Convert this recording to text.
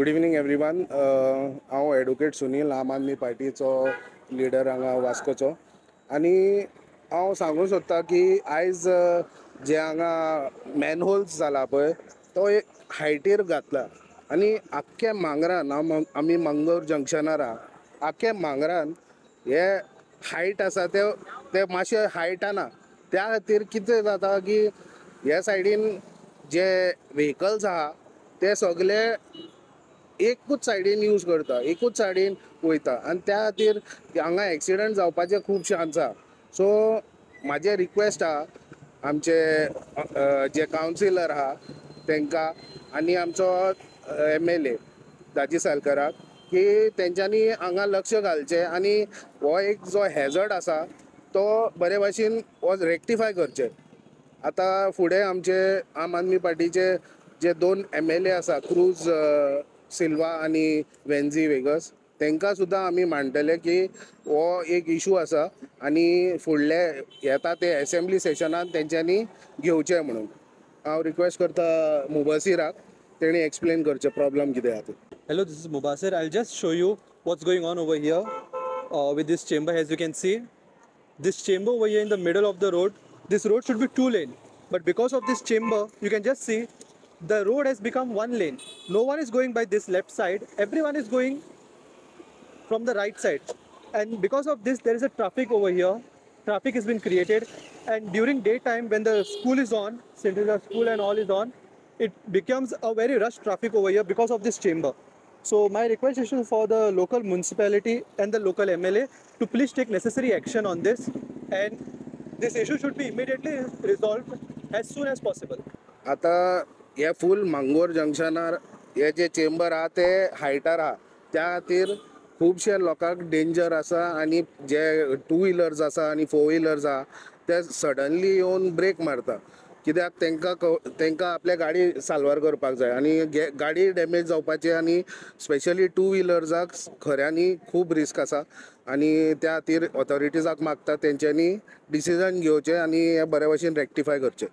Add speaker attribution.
Speaker 1: Good evening everyone. हांव advocate Sunil, आम Aadmi पार्टीचो leader हांगा वास्कोचो. आनी हांव सांगूंक सोदता की आयज जे हांगा मॅनहोल्स जाला पळय तो एक हायटीर घातला आनी आख्खे मांगरान, आमी मंगळूर जंक्शनार आहा, आख्खे मांगरान हे हायट आसा ते मातशें हायटाना. त्या खातीर कितें जाता की ह्या सायडीन जे व्हेकल्स आहा ते सगले एकूच सायडीन यूज करता, एकूच सायडीन वयता आनी त्या खातीर हांगा एक्सिडंट जावपाचे खूब चान्स आहा. सो म्हाजें रिक्वेस्ट आहा आमचे जे कावन्सिलर आहा तांकां आनी आमचो MLA दाजी सालकराक की तेंच्यांनी हांगा लक्ष घालचें आनी हो एक जो हॅजर्ड आसा तो बरे भाशेन हो रेक्टिफाय करचें. आतां फुडें आमचे आम आदमी पार्टीचे जे 2 MLA आसा, क्रूज सिल्वा आनी वेन्झी वेगस, तांकां सुद्दां आमी मांडटले की हो एक इशू आसा आनी फुडले येता ते एसेंब्ली सेशनान तेंच्यांनी घेवचें म्हणून हांव रिक्वेस्ट करता मुबासिराक, तेणी एक्सप्लेन करचें प्रॉब्लम कितें आहा तें.
Speaker 2: Hello, this is Mubasir. I'll just show you what's going on over here with this chamber. As you can see, this chamber over here in the middle of the road, this road should be 2 lane, but because of this chamber, you can just see the road has become 1 lane. No one is going by this left side, everyone is going from the right side, and because of this there is a traffic over here. Traffic has been created, and during daytime when the school is on, Central School and all is on, it becomes a very rush traffic over here because of this chamber. So my request is for the local municipality and the local MLA to please take necessary action on this, and this issue should be immediately resolved as soon as possible.
Speaker 1: आता हे फूल मांगोर जंक्शनार हे जे chamber आहा ते हायटार आहा, त्या खातीर खुबशे लोकांक डेंजर आसा आनी जे 2 व्हिलर्स आसा आनी 4 व्हिलर्स आहा ते सडनली येवन ब्रेक मारता, कित्याक तांकां आपल्या गाडी साल्वार करपाक जाय आनी गाडी डॅमेज जावपाची आनी स्पेशली 2 व्हिलर्साक खऱ्यांनी खूब रिस्क आसा आनी त्या खातीर ऑथॉरिटीजाक मागता तेंच्यांनी डिसिजन घेवचें आनी हे बरे भशेन रेक्टिफाय करचें.